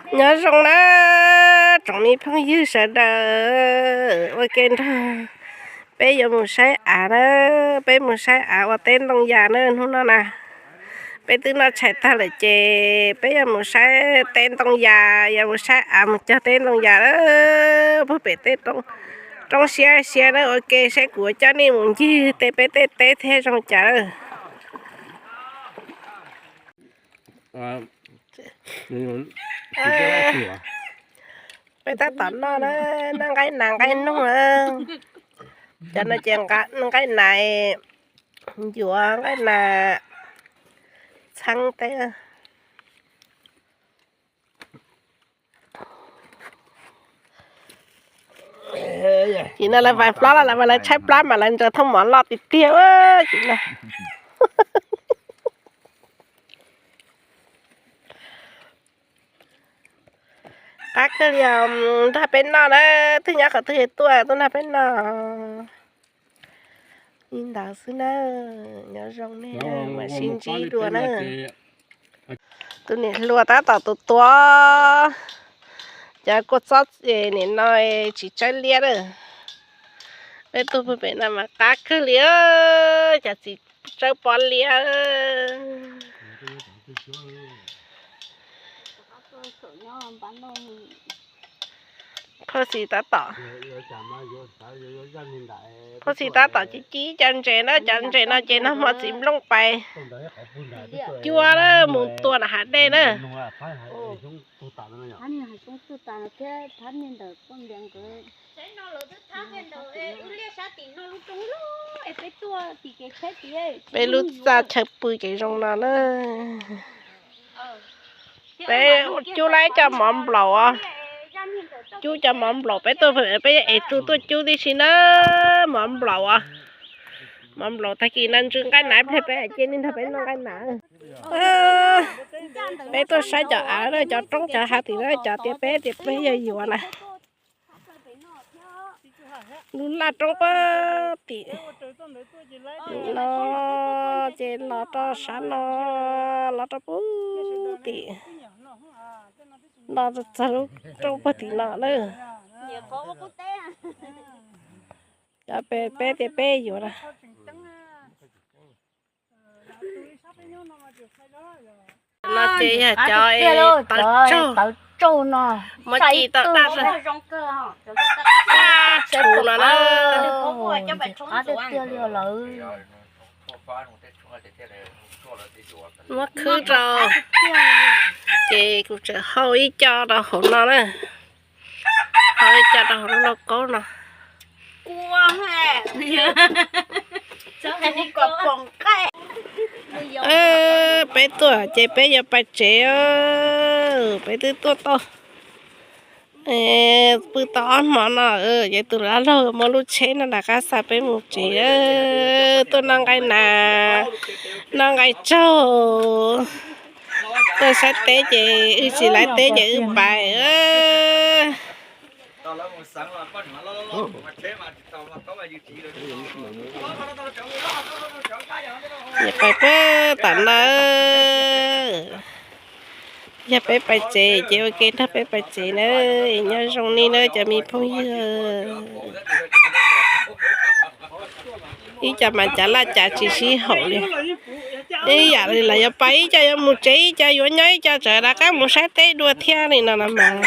Nyob zoo na tsoom me phooj ywg sawv daws, ua ke nrog peb yuav mus saib av na, peb mus saib av ua teb ntoo yas na hnub no na. Peb twb noj tshais tag lawm ces peb yuav mus saib teb ntoo yas, yuav mus saib av mus cog teb ntoo yas na. Puag pem tej roob siab siab na, ua ke saib kuv coj nej mus ncig tej peb tej teb thiab zoo cas na. Peb tab tom noj na, noj nqaij nas nqaij noog na. Cov no ces nqaij nas, yuav nqaij nas txheeb teb. Ces no lawv vais plab los lawv mas lawv tshaib plab mas lawv ntsaws thooj mov loj tiag tiag ces no. Qab kawg li os, nrog peb noj na, twg nyob qhov twg tuaj tuaj nrog peb noj. Li ntawd xwb na, nyob zoo nej, mam sib ntsib dua na. Tus niam hluas tab tom tuav tuav cov kua txob nim no tsis tsawb liab na. Peb tuaj puag pem no mas qab kawg li, cov txiv tsawb pob liab. Phauj Xis tab tom, Phauj Xis tab tom ci ci cov ntses na, cov ntses no ces nag hmo txiv nplooj pais cua mus tua nram hav dej na. Peb lub txaj chaw pw ces zoo no na. Peb cub lawm cov mov nplaum os. Cub cov mov nplaum, peb tuaj pem peb ev tsu tuaj cub tib si na. Mov nplaum os. Mov nplaum tag kis no ntsw nqaij nas ib pliag peb cia li nrog peb noj nqaij nas. Peb tuaj saib cov av na, cov roob cov hav tim no, cov tias peb tias peb yog yuav na. Lub laj roob puag tim no ces los rau sab no, los rau puag tim no, txog lub roob puag tim no na. Cov peb tias peb yuav na. No ces yog cov tawv tsaug, muab ci tau daj, daj tshauv no na. Muab khwb rau, ces kuv tseem hau ib co rau hauv no na. Hau ib co rau hauv lub lauj kaub no. Peb tuaj ces peb yuav pais tsev, peb twb tuaj tau, pw tau ob hmo no, ces tus lav laug muab lub tsheb no nram qab xa peb mus tsev. Tuaj noj nqaij nas, noj nqaij tsaug, tuaj saib teb ces wb tsis laib teb ces wb pais. Pais pem tom no, yog peb pais tsev ces ua ke nrog peb pais tsev na. Nyob zoo nej na cov me phooj ywg. Ib co mas cav laj cav tsis sib haum li. Ib yam li lawv yuav pais ib co yuav mus tsev, ib co yuav nyob, ib co tseem rov qab mus saib teb dua thiab li no no mas.